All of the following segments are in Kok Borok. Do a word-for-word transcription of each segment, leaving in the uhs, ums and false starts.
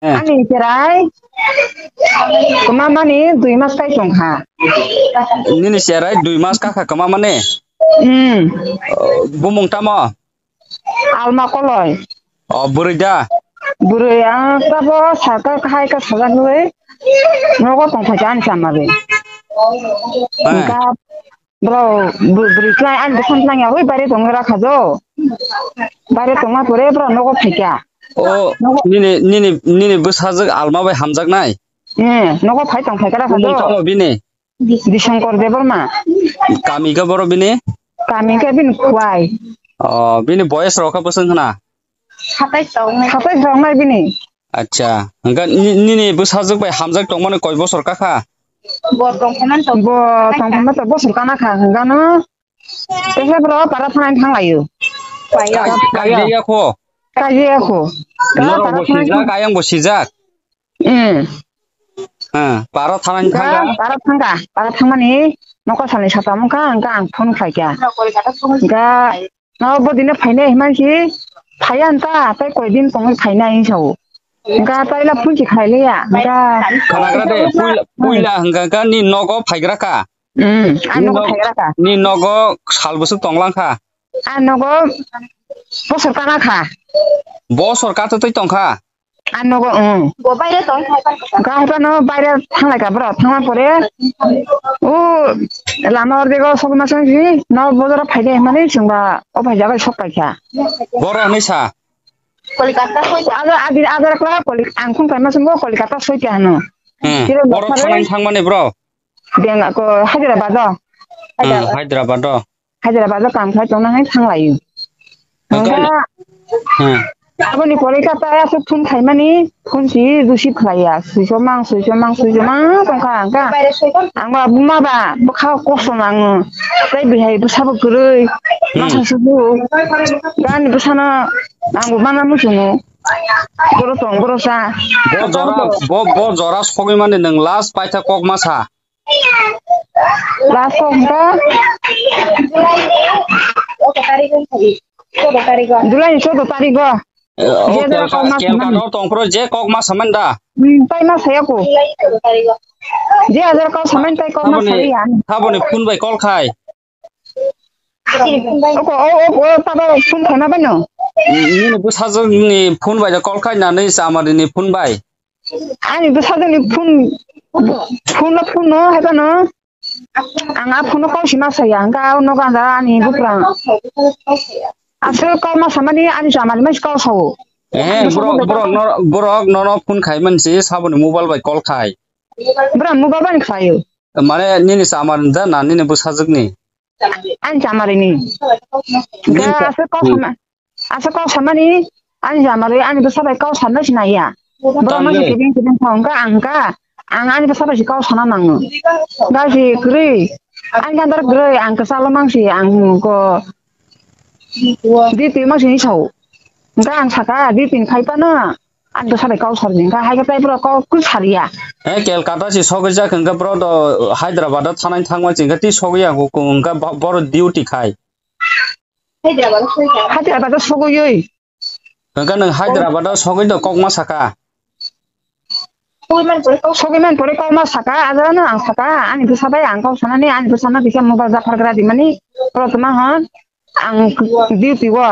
Eh. Ani cherai kwmamani dui mas kai tongkha. Nini cherai dui mas kakha kwmamani? Hmm. Oh, bumung tamo? Alma Koloi. Oh, bwrwi da? Bwrwi, ah, tabo saka kahai ka sajagwi nogo tongthai ani chamari. Eh. Hwnkha bro, bw-, bwrwi khlai ani bwsang tlang ya, oi baire tongwi rakha jo. Baire tongma pore bro nogo phaikha. Oh, nogo nini, nini, nini bwsajwk Alma bai hamjaknai? Eh, nogo phai tongthai kha rakha jo. Bumung tamo bini? Disongkor Debbarma. Kami khe boro bini? Kami khe bini Khwai. Oh, bini boyes rok khe bwswng khna? Satais rok wngnai. Satais rok wngnai bini. Acha, hwnkhe ni-, nini bwsajwk bai hamjak tongmani koi bosor kakha? Bo tongthokma to. Bo tongthokma to bosor kana kha hwnkhe no. Tesa bro para thanai thanglaio. Kai, kai ya kho? Kai ya kho. Norok bo sijak, ayang bo sijak. Hmm. Ha, para thanai thangkha? Para thangkha, para thangmani nokha salni satam wngkha, hwnkhe ang phone khlaikha. Hwnkhe no bodino phainai hinmani si phaiya wngkha, tei koi din tongwi phainai hinwi sao. Hwnkhe taila phone si khlailiya, hwnkhe khanagra de, puila, puila hwnkha khe ni nogo phaigra kha. Hmm, ani nogo phaigra kha. Ni nogo sal bwswk tonglang kha? Ani nogo bosor kana kha. Bosor kato twi tongkha? Ani nogo, hmm. Bo baire tong khai pan kha. Hwnkhe haphano baire thanglai kha bro, thangma pore o lama orde go sok ma song si no bojaro phaide hinmani chwngba o phai jabai sok pai kha. Boro hinwi sa? Kolkata soi. Agar adi agar kla Koli-, ang khung kai ma song go Kolkata soi kha hano. Hmm. Kiro boro bosare thanai thangmani bro? Benga ko Hyderabad o. Hmm, Hyderabad o. Hyderabad o kam khai tongna hai thanglaio. Hwnkhe, hwnkhe, hmm. Aboni pore kha ta aswk phone khaimani, phone si receive khlaiya. Suiso mang, suiso mang, suiso mang tongkha hwnkhe. Ang ba buma ba bwkha kosom nango. Tei bihai bwsabo kwrwi. Hmm. Masa subu. Gani bwsano ang bo mana muchungo. Boro tong, boro cha. Bo jora, bo, bo jora sogwi mani nwng last paitha kok ma sa. Last o hwnkha July ni chwda tarigo. July ni chwda tarigo. Eh, o je jora Kolka-, kok ma Kolkata samani. O tongphuru je kok ma samani da? Hmm, tai ma saya ko. July ni chwda tarigo. Je hajar kok samani tai kok ma saya. Saboni phone bai call khai. Oko, o, o, o, tabo phone khaima bai no? Nini bwsajwk ni phone bai da call khai na nini chamari ni phone bai? Ani bwsajwk ni phone, phone no, phone no, hai phano. Ang a phone no kok si ma saya, hwnkha o nogo ang ani buprang. Aswk kok ma samani ani chamari mai kok sao. Eh, borok, borok no, borok nono phone khai man si saboni mobile bai call khai. Bwrang mobile bai khlaio. Mane nini chamari da na nini bwsajwk ni? Ani chamari ni. Nini cha-, aswk kok hmm. Sama, aswk kok samani ani chamari ani bwsa bai kok sanna sinaya. Borok ma si kibing kibing thong ka ang ka. Ang ani bwsa bai si kok sana nango. Ga si kwrwi. Ani gandar kwrwi ang kwchalo mang si ang ko. Di twi mang si ni sao. Ga ang saka di tin khai pa na. Ang to sabai kau sarjing ka hai ka tai bro kau kul sariya. Eh, Kolkata si sogwi jak hwnkhe bro do Hyderabad o thanai thangma chingkhe twi sogwi ya hwnkhe bo-, boro duty khai. Hyderabad o sogwi oi. Hwnkhe nwng Hyderabad o sogwi do kokma saka. Sogwi man pore kau, sogwi man pore kau ma saka, ajara no ang saka, ani to sabai ang kau sanani, ani to sana bisa mobile japhar gra di mani, bro tuma hon. Ang duty o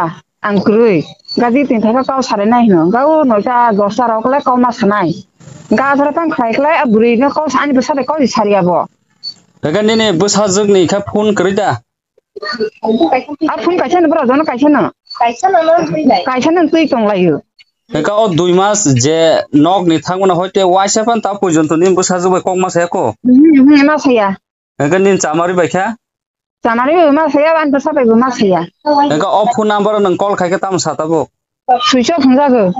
ang kwrwi. Ga duty thangkha kau sarinai hino. Ga o noita dosta rok le kau ma sanai. Ga asara tang khlai khlai a bwrwi no kau sa-, ani bwsa bai kau sariya bo. Hwnkhe nini bwsajwk ni khe phone kwrwi da? A phone kaisa no bro, jono kaisa no. Kaisa no twi tong lai. Kaisa no twi tong lai o. Hwnkhe o dui mas je nok ni thangmano hoite waisa phan ta porjonto nini bwsajwk bai kok ma saya ko? Mhm, mhm, ma saya. Hwnkhe nini chamari bai kha? Chamari bai ma saya, ani bwsa bai bo ma saya. Hwnkhe o phone number o nwng call khai khe tamo sa tabuk? Switch off hwnjago.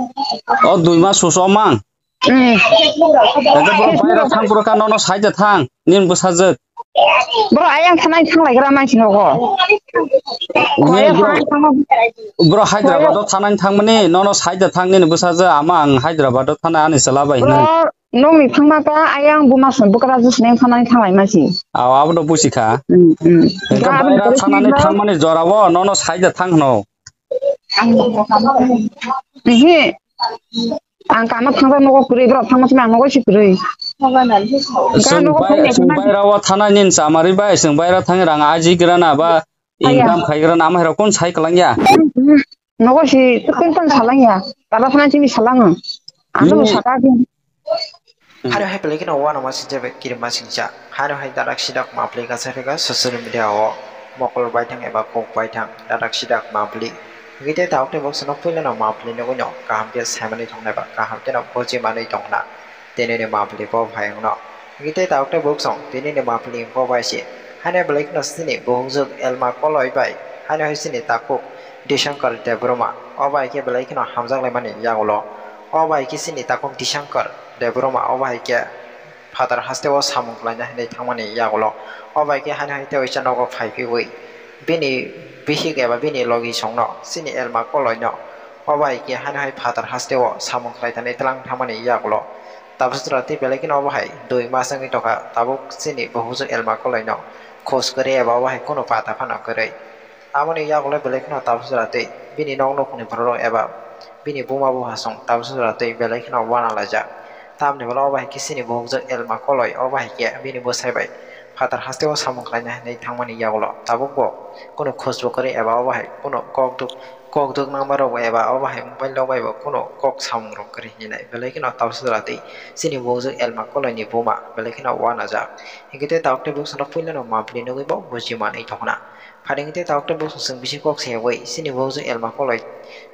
O dui mas switch off mang? Hmm. Hwnkhe borok baira thang, borok ka nono sai da thang, nini bwsajwk. Borok ayang thanai thang lai gra mansi nogo. Nini borok, borok Hyderabad o thanai thangmani, nono sai da thang, nini bwsajwk, ama ang Hyderabad o thanai ani chwla bai hinwi. Nokni thangma ta ayang buma song bwkra jwsneng thanani thanglai masi. Aw, abo no busi kha. Hmm, hmm. Hwnkhe baira thanani thangmani jora o nono sai da thang hwno. Ihi. Ang kama thangsa nogo kwrwi, borok thangma simi ang nogo si kwrwi. Ga Chwng nogo bai, phone chwng naisingma. Baira o thanai nini chamari bai, chwng baira thangwi rang aji grana ba Aya. Income khai grana, amai rok kon sai kwlangya. Nogo si tun tun salangya. Tala thana chini salango. Ano Nini saka di. Hari hai belai kheno uanama singcha bai kirima singcha. Hari hai dadak sidak mapli kasa phika social media o mokol baithang eba kok baithang dadak sidak mapli. Hingke te tabuk tei boksono puilano mapli nugui no kaham khe saimani tongna eba kaham kheno bojimanwi tongna. Tini ni mapli bo phai wngno. Hingke te tabuk tei bokso tini ni mapli bo bai se. Haino belai kheno chini buhukjwk Elma Koloi bai. Haino hai chini takhuk Dishankar Debbarma. O bai khe belai kheno hamjak laimani yagulo. O bai khe chini takhuk Dishankar Debbarma o bai khe phatar haste o samung khlaina hinwi thangmani yagulo. O bai khe haino hai tei waisa nogo phai phiwi bini bihik eba bini logi songno chini Elma Koloi no o bai khe haino hai phatar haste o samung khlai thani tlang thangmani yagulo. Tabuk jora tei belai kheno obo hai dui mas wngwi tongkha, tabuk chini buhukjwk Elma Koloi no khoj kwrwi eba obo hai kunu pata phano kwrwi. Aboni yagulo belai kheno tabuk jora tei bini nok nukhungni borok rok eba bini buma bupha song tabuk jora tei belai kheno uana laijak. Tamni ulo obo hai khe chini buhukjwk Elma Koloi obo hai khe bini bwsai bai phatar haste o samung khlaina hinwi thangmani yagulo tabuk bo kunu khoj bo kwrwi eba obo hai kunu kok duk Kok duk nangma rok eba obo hai mobile rok bai bo kunu kok samung rok kwrwi hinwi nai. Belai kheno tabuk jora tei chini buhukjwk Elma Koloi ni buma belai kheno uanajak. Hingke te tabuk tei bwsano puilano mapli nugui bo buji manwi tongna. Phai hingke te tabuk tei bwsano chwng bisi kok se wi chini buhukjwk Elma Koloi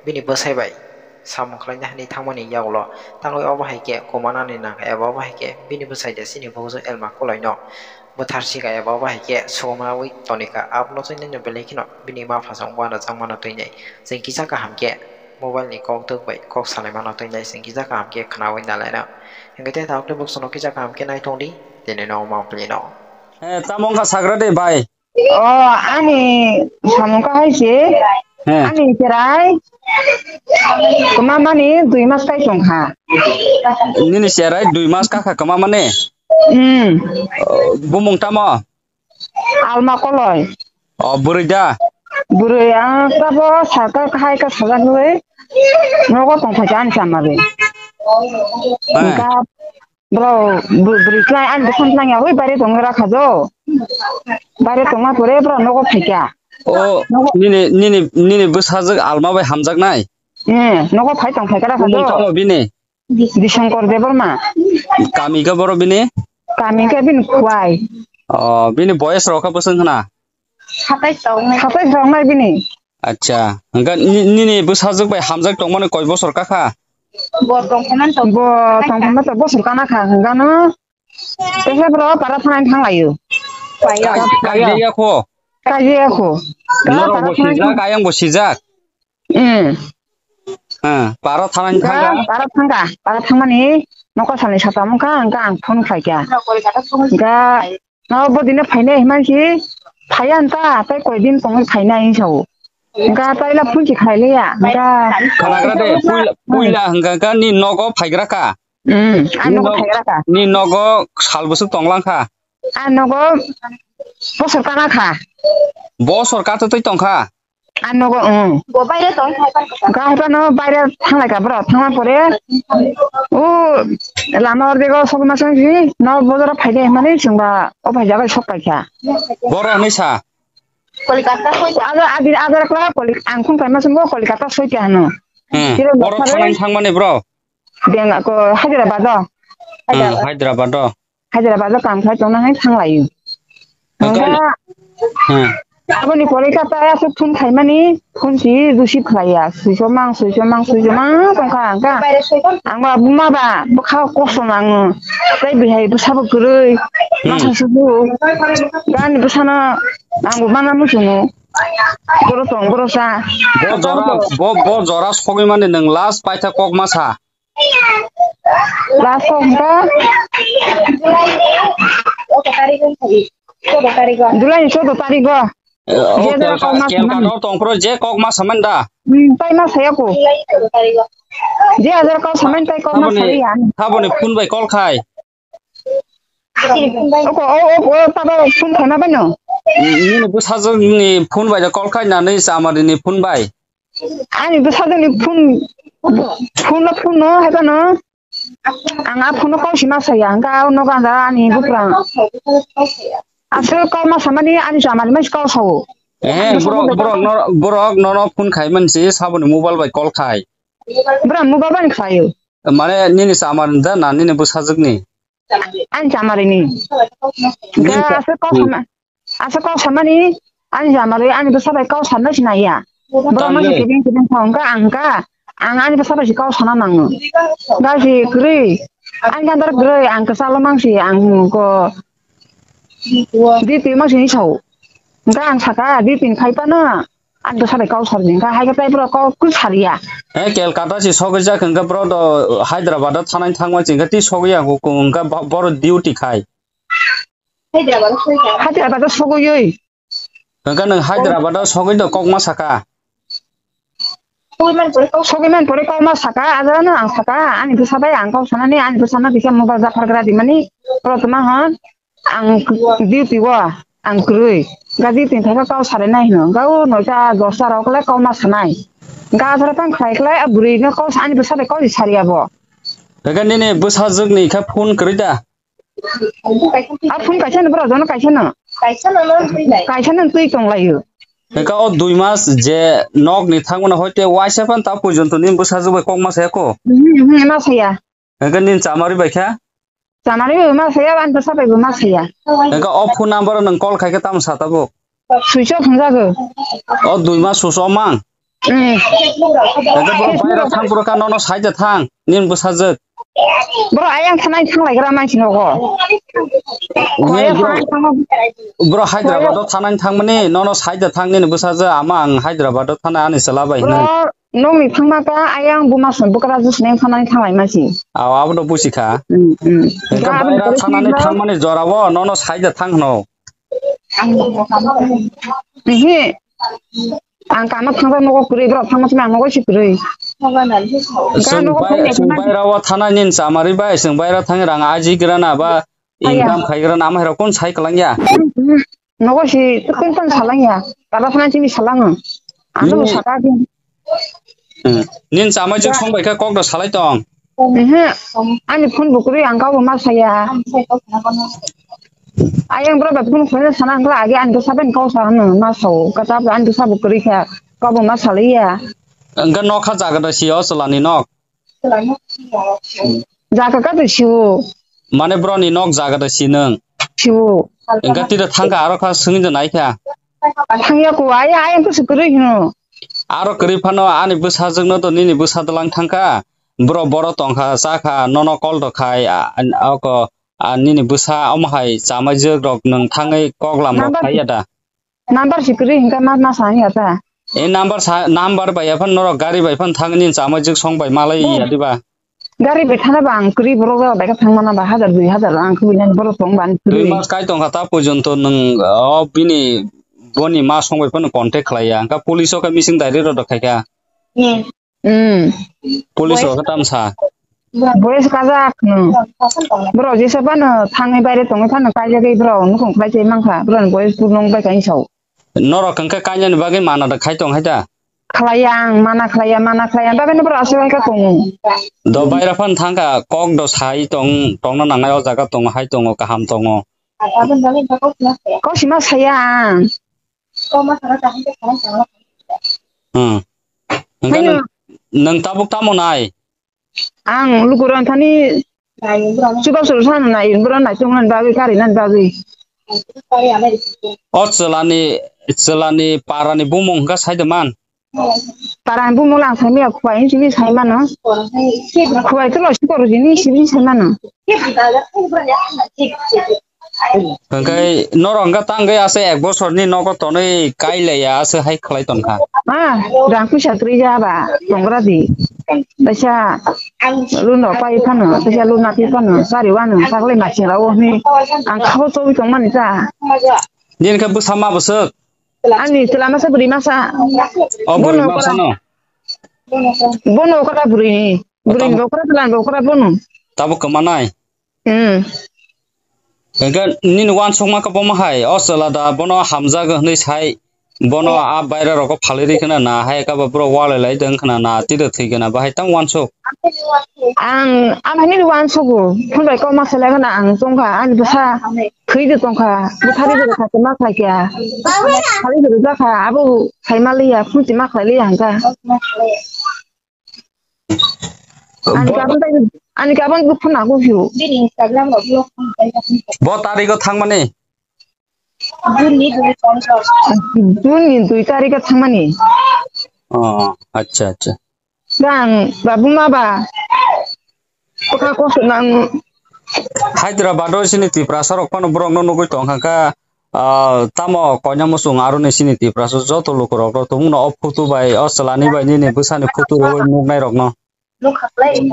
bini bwsai bai samung khlaina hinwi thangmani yagulo tangwi obo hai khe kumanani nangkha eba obo hai khe bini bwsai de chini buhukjwk Elma Koloi no bwthar sika eba obo hai khe sogomnaui tonika. Abono twi nini belai kheno bini ma pha chwng uanajak mano twi nai. Chwng kisa kaham khe mobile ni kok duk bai kok salai mano twi nai, chwng kisa kaham khe khwnaui nalaina. Hingke te tabuk tei bwsano kisa kaham khe naithok di, tini no mapli no. Eh, tamo wngkha sagra de bai. O, ani samung kahai se, He. Ani cherai kwma mani dui mas kai tongkha. Nini cherai dui mas kakha kwma mani? Hmm. O, bumung tamo? Alma Koloi. O, bwrwi da? Bwrwi, ah, kabo saka kahai ka sajagwi nogo tongkha ani chamari. He. Hingka Bro, bw-, bwrwi khlai ani bwsang tlang ya, oi, baire tong ra kha jo. Baire tongma pore bro nogo phaikha. O, Nogo. Nini, nini, nini bwsajwk Alma bai hamjaknai? Eh, nogo phai tong phaikha ra kha Bumung jo. Tamo bini? Dishankar Debbarma. Kami khe boro bini? Kami khe bini Khwai. O, bini boyes rok khe bwswng khna? Satais tongnai. Satais tongnai bini. Acha, hingkha ni-, nini bwsajwk bai hamjak tongmani koi bosor kakha? Bo tongthokma to bosor kana kha hingkha no. Tesa bro para thanai thanglaio. Paio. Kai-, kaiya kho? Kaiya kho. Norok bo sijak, ayang bo sijak. Hmm. Ha, para thanai thangkha? Para thangkha, para thangmani nokha sani satam wngkha, hingkha ang phone khlaikha. Hingkha No, bo dino phainai hwnba si phaiya wngkha, tei koi din tongwi phainai wngsa o. Hwnkha tei la phone si khlai liya, hwnkha. Khwnagra de, puila, puila hwnkha kha ni nogo phaigra kha. Hmm, a nogo phaigra kha. Ni nogo sal bwswk tonglang kha. A nogo bosor kana kha. Bosor kato twi tong kha. Ang nogo, mm. Bo baire tong thai pan kha. Hwnkha hai phano baire thanglai kha bro, thangma pore. O lama ordego sokma song si, no bojaro phaide hwnmani chwngba o phai jabai sok paikha. Boro hwnwi sa? Kolkata soi. Agar, agar, agar kla Koli-, ang khung kaima songbo Kolkata soi kha hwno. Hmm. Kilo boro lokha thangna bai thangmani bro? Beng-, ko Hyderabad o. Hmm, Hyderabad o. Hyderabad o kam khai tongna hai thanglaio. Hwnkhe, hwnkhe, hmm. Aboni pore kha ta aswk phone khaimani, phone si receive khlaiya. Suiso mang, suiso mang, suiso mang tongkha hwnkha. Ang ba buma ba bwkha kosom nango. Tei bihai bwsabo kwrwi. Hmm. Masa sudu. Gani bwsano ang bo mana muchungo. Boro tong, boro cha. Bo jora, bo, bo jora sogwi mani nwng last paitha kok ma sa. Last o hwnkha July ni choudo tarigo. Eh, o Je jora kelka, kok ma kelka samani. No tongphuru je kok ma samani da? Hmm, tai ma saya ko. Je hajar kok samani tai kok ma saya. Thaboni phone bai call khai. Oko, o, o, o, tabo phone khana bai no? Nini bwsajwk ni phone bai da call khai na nini chamari ni phone bai? Ani bwsajwk ni phone Phone no, phone no, hai phano. Ang a phone no kau si ma saya, ang ka no ganda ani buprang. Aswk kau ma samani ani chamari ma kau sao. Eh, borok, borok no, borok no, no phone khai man si, saboni mobile bai call khai. Bra mobile bai khlaio. Mane nini chamari da na nini bwsajwk ni? Ani chamari ni. Nini Da cha- aswk kau Hmm. sama, aswk kau samani ani chamari ani bwsa bai kau sanna sinaya. Borok ma Tamle. Kibing kibing thong ka ang ka. Ang ani bwsa bai si kau sana nango. Ga si kwrwi. Ani gandar kwrwi ang kwchalo mang si ang ko. Di twi ma sini sao. Ga ang saka di tin khai pa na. Ang to sabai kau sarjing ka hai ka tai bro kau ku sariya. Eh, Kolkata si sogwi jak hwnkhe bro do Hyderabad o thanai thangma chingkhe tei sogwi ya ko hwnkhe bo-, boro duty khai. Hyderabad o sogwi oi. Hwnkhe nwng Hyderabad o sogwi do kokma saka. Sogwi man pore kokma saka, ajara no ang saka, ani bwsa bai ang kau sanani, ani bwsa no kisa mobile japhar gra di mani, bro tuma hon. Ang duty o ang kwrwi. Ga duty thai khe kau sari nai hino. Ga o noita dosta rok le kau ma sanai. Ga jora tang khai khlai a bwrwi no kau sa-, ani bwsa bai kau sari abo. Ga nini bwsajwk ni khe phone kwrwi da? A phone kaisa no bro, jono kaisa no. Kaisa no twi tong laio. Ga o dui mas je nok ni thangmano hoite waisa phan ta porjonto nini bwsajwk bai kok ma saya ko? Mhm, mhm, ma saya. Hwnkhe nini chamari bai kha? Chamari bai ma saya, ani bwsa bai bo ma saya. Hwnkhe o phone number o nwng call khai khe tamo sa tabuk? Switch off wngjago. O dui mas switch off mang? Mm. Hwnkhe boro baira thang phuru kha nono saida thang, nini bwsajwk. Boro ayang thanai thang lai gra mansi nogo. Nini Ayang bro, thanai thang. Bro Hyderabad o thanai thangmani, nono saida thang nini bwsajwk, ama ang Hyderabad o thanai ani chwla bai hinwi. Bro, Nokni thangma ta ayang buma song bwkra jwsneng thanani thanglaima si. Aw, abono busi kha. Mm, mm. Hwnkhe Ga aboni baira pore thanani sini thangmani jorao nono saida thang hwno. Ehe. Ang kama thangba nogo kwrwi, borok thangma simi ang nogo si kwrwi. Ga Chwng nogo bai, kwrwi chwng thangma. Bairao thanani chamari bai, chwng baira thangwi rang aji grana ba Aya. Income khai grana ama hai rok kun sai kwlangya. Mm, mm. Nogo si tong tong salangya. Baba phana chini salango. Ano Nini saka din. Hmm. Nin chamai jwk song bai kha kok da salai tong. Ehe. Ani phone bo kwrwi ang kabo ma saya. Ayang bro ba phone khwlai sana angla age ani saben kau sa ano ma sao. Kata ani sabo kwrwi kha kabo ma salaiya. Angka nok ha jaga da si o chwla ni nok. Jaga ka twi siwo. Mane bro ni nok jaga da si nung. Siwo. Angka tira thangka aro kha swngwi da nai kha. Thangya ko ai ai ang to se kwrwi hino. Aro kwrwi phano ani bwsajwk no to nini bwsa dwlang thangkha. Bro boro tongkha chakha nono call rok khai a, a, oko a, nini bwsa omo hai chamai jwk rok nung thangwi koklam rok Number khai ya da. Number si kwrwi hingka ma ma sa hingka ta. E number sa number bai ya phan norok gari bai phan thangwi nini chamai jwk song bai malai ya diba. Gari bai thana ba ang kwrwi borok jora bai kha thang mana ba hajar dui hajar ang kwrwi nani borok tong ba ang Dui kwrwi. Mas kai tongkha ta porjonto nwng o bini boni ma song bai phano contact khlai ya. Hingka police o khe missing diary rok khai kha. Hmm. Police rok tam sa. Boys kajak no. Bro jesa bano thangni baire tongwi phano kaijagwi bro nukung khlai se mangkha. Bro ni boys pur nong bai kain sao. Norok hwnkhe kainani bagwi mana da khai tong hai da. Khlaiya ang mana khlaiya mana khlaiya bagwi no bro aswk hai kha tongo. Do baira phan thangkha kok do sai tong tongna nangnai o jaga tongo hai tongo kaham tongo. Kosima saya ang. Hmm. Hwnkhe Haino. Nwng, nwng tabuk tamo nai? Ang lukurok thani chuba suru sana nai, bura nai tongna bagwi, kari nani bagwi. O chwlani, chwlani parani bumung hwnkha saida man? Parani bumung lang saimaya, Khwai hinwi simi saimano. Khwai to losi koro jini simi saimano. Hwnkhe norok hwnkhe tangwi ase ek bosorni nogo tonwi kailaiya ase hai khlai tongkha. Ah, rang puisa kwrwi ya ba tongra di. Kaisa loan rok pai phano, kaisa loan na pai phano, sari wano, saklai machine rok hwnwi ang khabo chobwi tongmani ta. Nini khe bwsa ma bwswk? Ani chwla masa bwrwi masa. O bwrwi Bono masa okra. No? Bono okra bwrwi ni. Bwrwi ni okra chwla ni okra bono. Tabuk kwmanai? Hmm. Hwnkhe nini uansukma khe bomo hai, o chwla da bono hamjak hwnwi sai, Bono a baira rogo phalwi rikhe na, na hai ka ba bro walai lai deng khna na tiro thwi khna bahai tang wansuk. Ang, ang haini wansuk o. Phun bai kok ma selai khna ang tongkha, ani bwsa thwi de tongkha. Bwsa ri de kha ma khai kya. Khali de ja kha, abo sai ma liya, phun ti ma khai liya ang ka. Ani kabon tai, ani kabon ko phone ako hiyo. Bo tarigo thangmani? June ni dui tarik. June ni dui tarik thangmani. Oh, acha, acha. Bang, babu ma ba. Kha ko nang. Hyderabad o sini Tiprasa rok phano borok no nugwi tong kha kha. Ah, tamo koina muchung aroni sini Tiprasa joto lukurokno tumungno o photo bai, o chwlani bai nini bwsani photo rwui nuknairokno.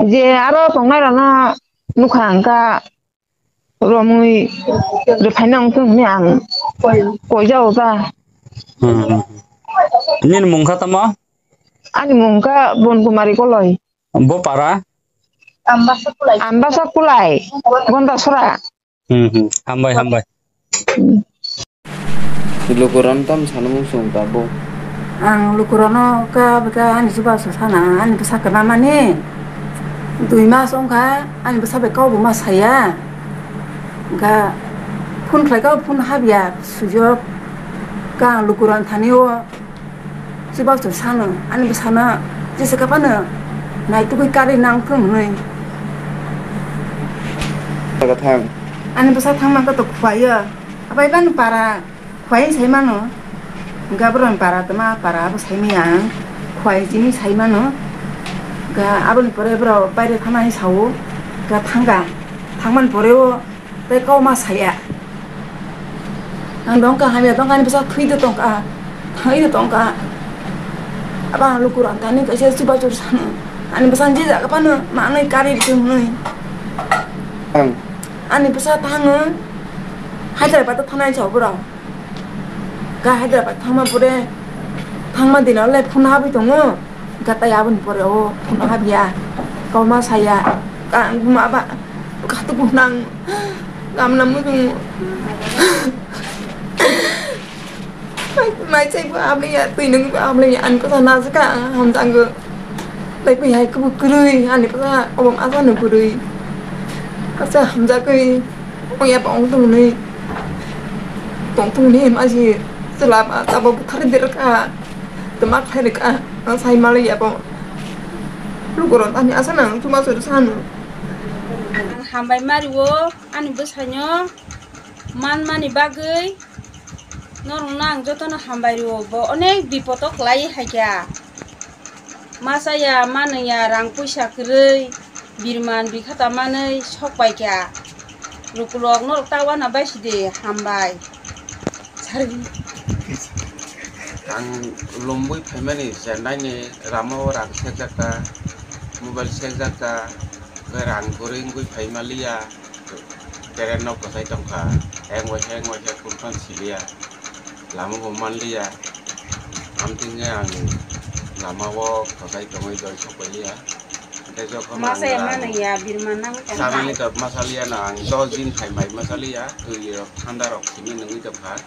Je aro tongnairokno nukha ang kha romwi rwphaina wngkha hwnwi ang koijao ta. Hmm, hmm, hmm. Nini mung kha tamo? Ani mung kha Bonkumari Koloi. Bo para? Ambasa Kulai, Ambasa Kulai, Gondasora. Hmm, hmm. Hambai, hambai. Lukurano tamo sana muchung tabuk. Ang lukurano ka bwkha ani chubachu sana, ani bwsa kwbangmani dui mas wngkha, ani bwsa bai kok bo ma saya. Ga phone khlai kha, phone habya swijok. Ga ang lukurano thani o. Chubachu sano, ani bwsano jesa kaphano naitugwi karwi nangthung hwnwi. Jaga thang. Ani bwsa thangma khe to khuaiyo. Abai bani para khuai sai mano. Hwnkhe aborokni para tongma para abo sai maya ang. Khuai chini sai mano. Hwnkhe aboni pore borok baire thangnani sao. Hwnkhe thangkha. Thangmani pore o Tei kok ma saya. Ang dong ka hamya dong ka, ani bwsa thwi de tong ka, thangwi de tong ka. Abo ang lukurok thani kaisa chubachu sano. Ani bwsa je jaga phano manwi karwi tong hwnwi. Ang. Ani bwsa thango Hyderabad o thanai sa borok. Ka Hyderabad thangma pore, thangma dino le phone habwi tongo. Gatai aboni pore o phone habya. Kok ma saya. Ka ang buma ba. Katu gunang. Gamna mujung. Mai sai bu abli ya, tui nung bu abli ya, an ko sana saka hamjang go. Lai bu ya ku bu kurui, ani ko sa obom asa no kurui. Asa hamjak kui. Ong ya bong tung ni. Tong tung ni ma si. Selap asa bo buthar dir ka. Tama khai ka. Ang sai mali ya bong. Lukuron ani asa nang tuma suru sanu. Ang hambai mari wo, ani bwsaino manmani bagwi norokno ang jotono hambai rwo, bo onek bipodo kwlai hai kha. Ma chaya, ma nungya, rang puisa kwrwi, birman bikhata manwi sok pai kha. Lukurok norok ta wana bai sidi hambai. Ang lombui phaimani Chennai ni lama o rang sekjak ta, mobile sekjak ta, hwnkhe rang kwrwi wngwi phaima liya, train no kwchai tongkha, heng waisa heng waisa kunu phano siliya, lama bo manliya, amtwinge ang lama o kwchai tongwi doi sok pai liya. Tei jokhon ang Masa ya rang mana ya, birman nang tong chamani kha. Kok masaliya no ang dos din phaimai masaliya, twi rok thanda rok simi nungwi tongkha.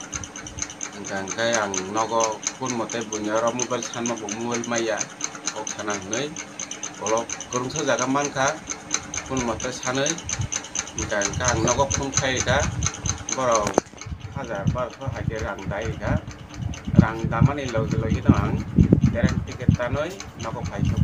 Hwnkha hwnkhe ang nogo phone mote buini oro mobile sanma bo mobile maya, kok sana hwnwi ulo kwrwngsa jaga mankha, phone mote sanwi. Hwnkha hwnkhe ang nogo phone khairikha, borok hajar barosho hai khe rang dai rikha. Rang damani loge loge no ang train ticket tanwi nogo phai thok.